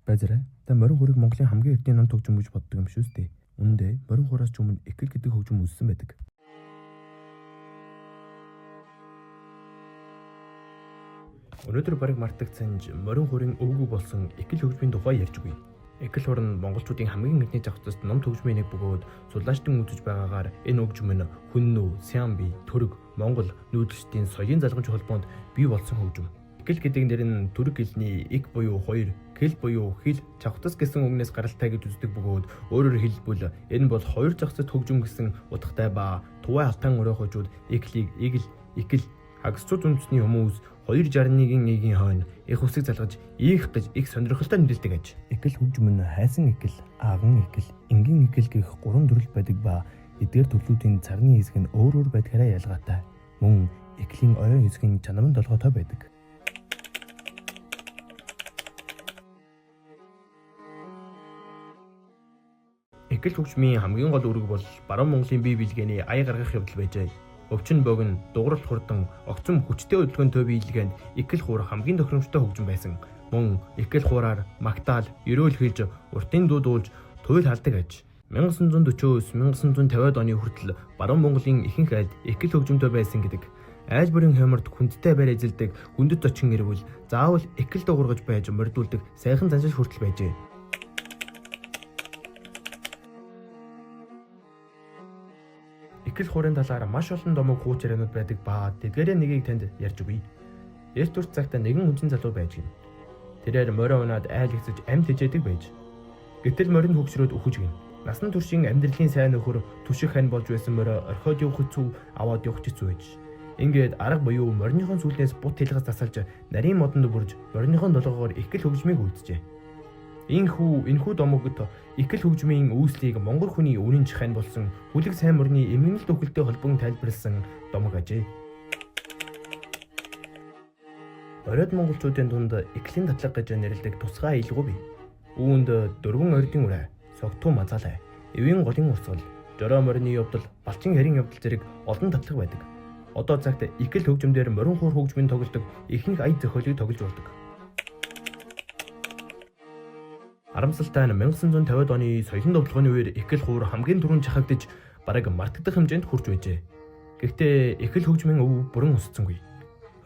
Байзараа, та морин хуурыг Монголын хамгийн эртний ном төгжим гэж боддог юм шүү дээ. Үнэн дээр морин хуураас ч өмнө экэл гэдэг хөгжим үүссэн байдаг. Өнөөдөр бараг мартагдсан ч морин хуурын өвгөн болсон экэл хөгжмийн тухай ярьж өгье. Экэл хуур нь монголчуудын хамгийн эртний завхцаст ном төгжмийн нэг бөгөөд судлаачдын үзэж байгаагаар энэ хөгжим нь хүннү, сиамби, түрэг, монгол нүүдэлчдийн соёлын залгамж холбоонд бий болсон хөгжим. Экэл гэдэг нэр нь түрэг хэлний эк буюу хоёр, кэл буюу хил, чавхтас гэсэн үгнээс гаралтай гэж үздэг бөгөөд өөрөөр хэлбэл энэ бол хоёр завхцаст хөгжим гэсэн утгатай ба Тувай Алтан орой хожууд эклийг эгэл, экэл хагасчууд үндэсний хүмүүс 261-ийн хойно их үсэг залгаж ийх гэж их сонирхолтой нэрлэдэг аж. Экэл хөгжим нь хайсан экэл, аган экэл, энгийн экэл гэх гурван төрөл байдаг ба эдгээр төрлүүдийн царны хэсэг нь өөр өөр байдгаараа ялгаатай. Мөн эклийн оройн хэсэг нь чанар нь долгойтой байдаг. Экэл хөгжмийн хамгийн гол үүрэг бол баруун Монголын бие биелгээний ая гаргах явдал байжээ. Өвчин богино, дугралт хурдан, огцом хүчтэй хөдөлгөөнтэй биелгээнд экэл хуур хамгийн тохиромжтой хөгжим байсан. Мөн экэл хуураар магтаал, ерөөл хэлж, уртын дуу дуулж, туйл халдаг аж. 1940-оос 1950-ад оны хүртэл баруун Монголын ихэнх айлд экэл хөгжимтэй байсан гэдэг. Айл бүрийн хойморт хүндтэй байр эзэлдэг, хүндэт зочин ирвэл заавал экэл дуугаргаж байж мордуулдаг сайхан заншил хүртэл байжээ. Экэл хуурын талаар маш олон домог хууч яриануд байдаг ба тэдгээрээ нэгийг танд ярьж өгье. Эрт урт цагт нэгэн хүнчин залуу байж гин. Тэрээр морио унаад айл хэсэж амьд тэжээдэг байж. Гэтэл морин хөгшрөөд үхэж гин. Насан туршийн амьдралын сайн нөхөр түших хань болж байсан морио орхиод явах хэцүү, аваад явах хэцүү байж. Ингээд арга буюу мориныхон сүлнээс бут хилгас тасалж нарийн модонд бүрж мориныхон долгоогоор экэл хөгжмийг үлджээ. Энэхүү домогт экэл хөгжмийн үүслийг монгол хүний үнэн чихайн болсон хүлэг сайн мөрний эмгэнэлт үхэлтэй холбон тайлбарласан домог ажээ. Оройд монголчуудын дунд эклийн татлага гэж нэрлэдэг тусгай аялгау бий. Үүнд дөрвөн ордын үрэ, согтуу мазаалай, эвийн голын урсгал, жорой морины явдал, балчин харийн явдал зэрэг олон татлага байдаг. Одоо цагт экэл хөгжмөөр морин хуур хөгжмийн тоглодог ихэнх ая зохиолыг тоглож болдог. Харамсалтай нь 1950-ад оны соёлын довтлогын үеэр экэл хуур хамгийн түрүүнд шахагдаж бараг мартагдах хэмжээнд хүрч байжээ. Гэхдээ экэл хөгжмийн өв бүрэн өсцсөнгүй.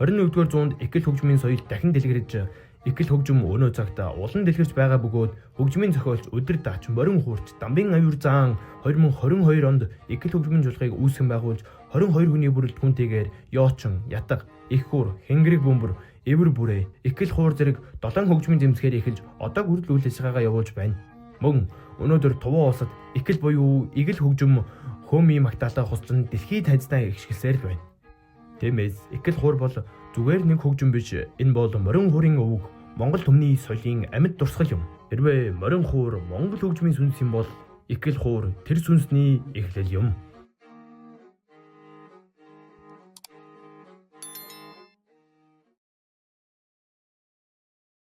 21-р зуунд экэл хөгжмийн соёл дахин дэлгэрэж экэл хөгжим өнөө цагт улам дэлгэрч байгаа бөгөөд хөгжмийн зохиолч Өдөрдаач, Морин хуурч, Дамбын аюур заан 2022 онд экэл хөгжмийн чуулгыг үүсгэн байгуулж 22 хүний бүрэлдэхүүнтэйгээр Йоочин, Ятга, Их хуур, Хэнгэрэг бөмбөр, Эвэр бүрээ, экэл хуур зэрэг 7 хөгжмийн зэмсгээр эхэлж одоо хүртэл үйл ажиллагаагаа явуулж байна. Мөн өнөөдөр Туван улсад экэл буюу эгэл хөгжим хөөмийн магтаалаа хослон дэлхийд тайзнаа ихшгэлсээр л байна. Тиймээс экэл хуур бол зүгээр нэг хөгжим биш, энэ бол морин хуурын өвөг, Монгол түмний соёлын амьд дурсгал юм. Хэрвээ морин хуур Монгол хөгжмийн сүнс юм бол экэл хуур тэр сүнсний эхлэл юм.